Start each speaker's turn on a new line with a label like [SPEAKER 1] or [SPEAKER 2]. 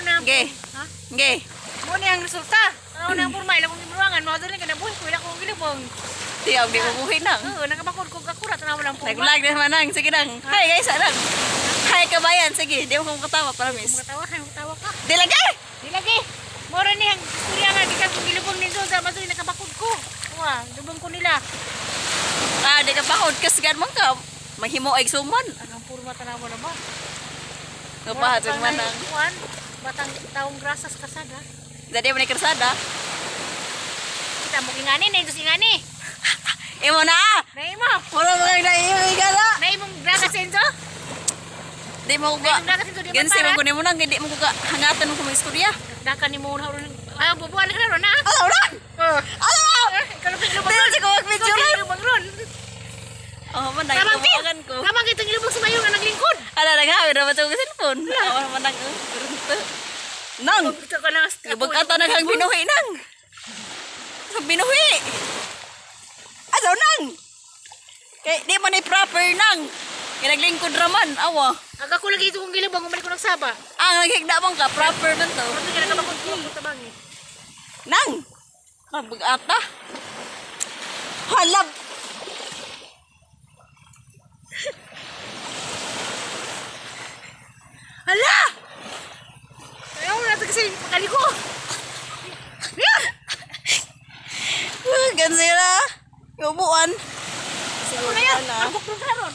[SPEAKER 1] na.
[SPEAKER 2] Ge.
[SPEAKER 1] Ha?
[SPEAKER 2] Ge.
[SPEAKER 1] Mo ni ang resulta. Ano na ang porma ila kong gibuangan mo dali ka nabuhi ko ila kong gilubong.
[SPEAKER 2] Di ang di mo buhi nang.
[SPEAKER 1] Oo, nakabakod ko akurat na walang porma.
[SPEAKER 2] Nag-vlog na naman nang. Sige nang. Hi guys, nang. Hi kabayan, sige. Di mo kong katawa, promise.
[SPEAKER 1] Matawa ka, matawa ka.
[SPEAKER 2] Di lang kay.
[SPEAKER 1] Di lagi. Mora ni ang istorya nga gikan kong gilubong ni Zoza, masoy nakabakod ko. Wa, lubong ko nila.
[SPEAKER 2] Ah, di ka bakod kasgan man ka. Mahimo ay suman.
[SPEAKER 1] Ang porma tanawa na ba?
[SPEAKER 2] Nga pa hatong man nang.
[SPEAKER 1] Kuan, batang taong grasas kasada.
[SPEAKER 2] Dadi mo ni krasada.
[SPEAKER 1] Kita mo ingani na Diyos ingani.
[SPEAKER 2] Imo na.
[SPEAKER 1] Naimo.
[SPEAKER 2] Wala mo kang naiiga na.
[SPEAKER 1] Naimong dragas Enzo.
[SPEAKER 2] Di mo ko.
[SPEAKER 1] Naimong dragas Enzo di
[SPEAKER 2] Gansi
[SPEAKER 1] ba
[SPEAKER 2] man ko nimo nang hindi mo ko ka hangatan mo ko mga istorya.
[SPEAKER 1] Daka ni mo na ron. Ah, bubuan ka na ron na.
[SPEAKER 2] Alaw na.
[SPEAKER 1] Oh.
[SPEAKER 2] Alaw.
[SPEAKER 1] Ikaw lang lubang
[SPEAKER 2] Di
[SPEAKER 1] ron.
[SPEAKER 2] na ko mag-picture.
[SPEAKER 1] Ikaw lubang ron.
[SPEAKER 2] Oh, man nang
[SPEAKER 1] Tamang tin.
[SPEAKER 2] tumakan ko.
[SPEAKER 1] Tamang itong ilubong sa mayo nga naglingkod.
[SPEAKER 2] Ala naghawin na ba itong cellphone? Awa naman nang oh, nang.
[SPEAKER 1] Gusto ko na.
[SPEAKER 2] Lubog ata naghang binuhi nang. Ang binuhi. Asaw nang. Kay di man ni proper nang. Kay naglingkod raman awa.
[SPEAKER 1] Aga ko lagi ito kong gilubong umalik ko nagsaba.
[SPEAKER 2] Ang naghigda man ka proper man to.
[SPEAKER 1] Ano ka nakabakod ko ako tabangi.
[SPEAKER 2] Nang. Lubog ata. Halab. Hala!
[SPEAKER 1] Ayaw na kasi pakaliko. Yeah.
[SPEAKER 2] Gansira. Yubuan.
[SPEAKER 1] Ano na yan? Abok ron ka ron.